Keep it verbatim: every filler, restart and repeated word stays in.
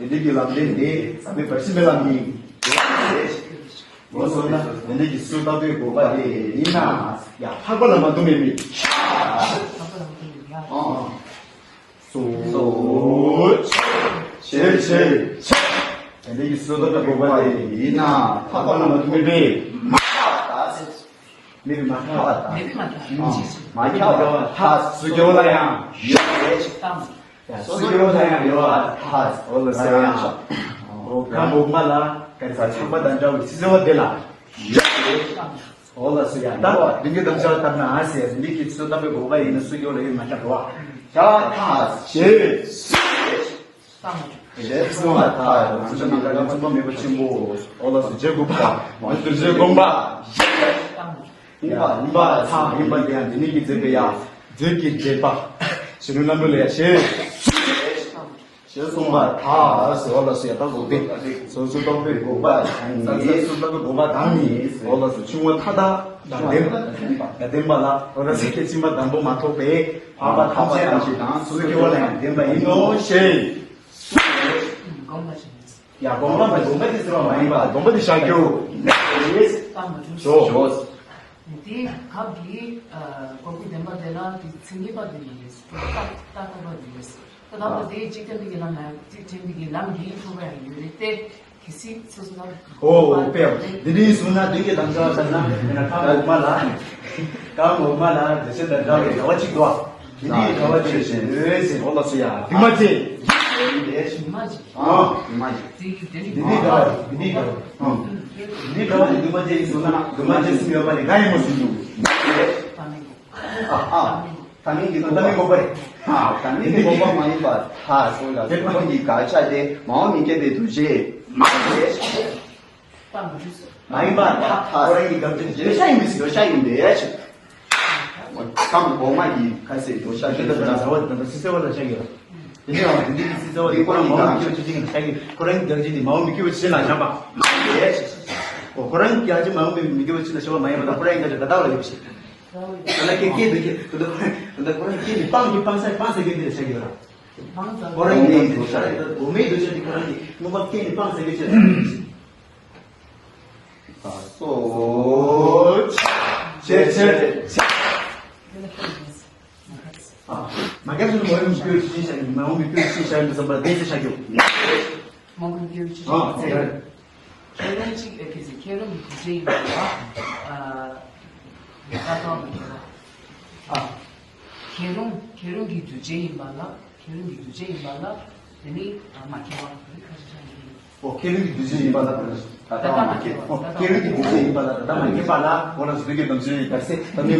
དེ་འདྲའི་གི་ལམ་སྟོན་དེ་ཟབ་མོའི་བར་ཆད་མེད་ལམ་ཡིན། ལོ་སོང་ན་དེ་འདྲའི་གི་སུ་ལྟ་བུའི་དགོས་པ་དེ་ཡིན་ན་ཡང་ལྷག་པ་ལ་མ་ལྟུང་མེད་མི། ཨ་ཨ། སོ། ཆེ་ཆེ་ཆེ། དེ་འདྲའི་གི་སུ་ལྟ་བུའི་དགོས་པ་དེ་ཡིན་ན་ལྷག་པ་ལ་མ་ལྟུང་མེད་པའི། མི་བི་མ་ཁྱབ་པ་དང་། མི་བི་མ་ཁྱབ། མ་ཁྱབ་པ་ཐ་སུ་སྐྱོ་ལ་ཡང་ཡོད། ཡ་སུ་སྐྱོ་ལ་ཡང་ཡོད་ཐ། འོ་ལ་སུ་ཡང་འོ་ག་འོག་མ་ལ་ག་རེ་ཟ་ཆགས་པ་དང་འདྲ་བའི་སི་སེ་བ་དེ་ལ་ཡོད། འོ་ལ་སུ་ཡང་ད་འདི་གི་དམ་བཅའ་ལྟར་ན་ཨ་སི་ཡ་འདི་གི་སུ་ལྟ་བུའི་དགོས་པ་ཡིན་ན་སུ་སྐྱོ་ལ་ཡང་མ་ཁྱབ་རོ། ཡ་ཐ་ཞེས། ཞེས་གསུངས་པ་ཐལ། རང་ཚོ་ནང་ལ་ཡང་མཚུངས་པ་མེད་པ་ཆེན་པོ། འོ་ལགས་སོ། རྗེ་དགོངས་པ། མ་གདུལ་བྱའི་དགོངས་པ། ཡིན་པ་ཡིན་པ་ཐལ། ཡིན་པ་འདི་ཡང་འདི་ཉིད་ཀྱིས་མཛད་པའི་ཡང་མཛོད་ཀྱི་འགྲེལ་པ། གཞོན་ནུ་རྣམ་གྲོལ་ལ་ཡང་ཞེས། ཞེས་གསུངས་པ་ཐལ། འོ་ལགས་སོ། ཡ་ད་དགོངས་པས་སོ་སོ་ལྟ་བུའི་དགོངས་པ་དང་ནི། སོ་སོ་ལྟ་བུའི་དགོངས་པ་དང་ནི། འོ་ལགས་སོ། ཆུང་བ་མཐའ་དག་དང་ལྡན་པ། དང་ལྡན་པ་ལ་འོ་ལགས་སོ། ཁྱེད་ཕྱིན་པ་དང་པོ་མ་ཐོགས་པའི་འཕགས་པ་ཐམས་ཅད་དང་སོ་སོ་སྐྱེ་བོ་ལ་ཡང་ལྡན་པ་ཡིན་ནོ་ཞེས། དགོངས་པ་ཞིག་ཡ་དགོངས་པ་མ་དགོངས་པ་དེ་ཟེར་བ་མ་ཡིན་པ་དགོངས་པ་དེ་བཞག་རྒྱུ། ད་མ་བྱུང་ཞོ། ཞོ། དེ་སྐབས་ཀྱི་གོ་བགོ་བདེན་པ་དེ་ལ་དེ་ཚིག་ངེས་པ་དེ་ཡིན། རྟགས་རྟགས་ཐོབ་པ་དེ་ཡིན། ད་ལྟ་དེ་གཅིག་དྲན་པའི་གི་ལམ་ཡང་གཅིག་དྲན་པའི་གི་ལམ་གྱིས་ཐོབ་པ་ཡང་ཡོད་རེད་དེ། གལ་སྲིད་སོ་སོ་ལ། ཨོ་ཨོ་དཔེ་ཡག་འདི་འདྲའི་བཟུང་ན་དོན་གྱི་དམ་བཅའ་ལྟར་ན་ཡང་ན་གང་འོག་མ་ལ། གང་འོག་མ་ལ་འདི་ཚོ་འདྲ་འདྲ་བའི་ཟླ་བ་གཅིག་འདུག་ཨ། འདི་འདྲའི་ཟླ་བ་གཅིག་ཞེས་འོད་ཟེར་འོ་ལ་སོ་ཡ་འདུས་མ་བྱས། འདུས་མ་བྱས། ཨ། འདུས་མ་བྱས། འདི་འདྲའི་ཟླ་བ་འདི་འདྲའི་ཟླ་བ་ཨ། འདི་འདྲའི་ཟླ་བ་འདི་འདུས་མ་བྱས་ཡིན་བཟུང་ན་འདུས་མ་བྱས་གསུམ་ཡོད་པ་ནི་གང་ཡིན་མ་གསུམ་འདུག་ཨ་ཨ། ད་མིན་གྱི་ད་མིན་གྱི་དགོངས་པ་རེད། ད་མིན་གྱི་དགོངས་པ་མ་ཡིན་པར་ཐལ་སོང་ལ་སོ། ཁོང་གི་དགག་བྱ་དེ་མ་འོངས་མི་སྐྱེ་བའི་འདུ་བྱེད་མ་ཡིན་པས། མ་ཡིན་པར་ཐལ་ཐལ། ཁོ་རང་གི་དགག་བྱ་འདོད་བྱ་ཡིན་པས་འདོད་བྱ་ཡིན་པས། ཁམས་གོང་མ་ཡི་ཁ་ཟས་འདོད་བྱ་ཡིན་པས། ཟ་བ་དང་སི་སེ་བ་ལ་བྱ་ཡོད། དེ་ནས་ཡང་དེ་འདྲའི་སི་སེ་བ་དེ་ཁོ་རང་མ་འོངས་མི་སྐྱེ་བ་ཆ་ཅིག་ལ་བྱ་ཡོད། ཁོ་རང་གི་དགག་བྱ་དེ་མ་འོངས་མི་སྐྱེ་བ་ཆ་ཅིག་ལ་བྱ་བ་མ་ཡིན་པས། ཁོ་རང་གི་དགག་བྱ་མ་འོངས་མི་སྐྱེ་བ་ཆ་ཅིག་ལ་བྱ་བ་མ་ཡིན་པ་དང་ཁོ་རང་གི་དགག་བྱ་ད་ལྟ་བ་ལ་ཡོད་པ་ཞིག་ད་ལྟ་སྐད་སྐད་འདོད་ཀྱི་ད་ལྟ་ད་ལྟ་ཁོ་རང་སྐད་ནི་སྤང་གི་སྤང་ས་སྤང་ས་སྐད་འདི་ལ་བྱ་གི་ཡོད་ར། ཁོ་རང་གི་འདོད་ཆགས་དེ་ད་གོ་མའི་འདོད་ཆགས་དེ་ཁོ་རང་གི་མངོན་པ་སྐད་ནི་སྤང་ས་སྐད་ཆ་ད་སོ་ཆེ་ཆེ་ཆེ། མ་སྐྱབས་སུ་མ་འོངས་མི་སྐྱོ་ཤེས་བྱ་མ་འོངས་མི་སྐྱོ་ཤེས་བྱ་མི་བསམ་པ་བདེ་ཚེ་བྱ་རྒྱུ། མ་འོངས་མི་སྐྱོ་ཤེས་བྱ་མི་བསམ་པ། ཁྱེད་རང་གཅིག་ཨེ་ཁེ་ཟེར་ཁྱེད་རང་གི་དུས་ཆེན་ཡིན་པ་ལ། ཨ། ད་ཐོག་མ་ཁྱེད་རང་། ཨ། ཁྱེད་རང་ཁྱེད་རང་གི་དུས་ཆེན་ཡིན་པ་ལ་ཁྱེད་རང་གི་དུས་ཆེན་ཡིན་པ་ལ་དེ་ནི་མ་ཁྱེད་པ་རེད་ཁ་ཤས་ཤ་ཡིན། ཨོ་ཁྱེད་རང་གི་དུས་ཆེན་ཡིན་པ་ལ་ད་ལྟ་མ་ཁྱེད། ཨོ་ཁྱེད་རང་གི་དུས་ཆེན་ཡིན་པ་ལ་ད་ལྟ་མ་ཁྱེད་པ་ལ་འོ་ལ་སུ་གི་དམ་ཆོས་ཡིན་ག་སེ་ད་ནི།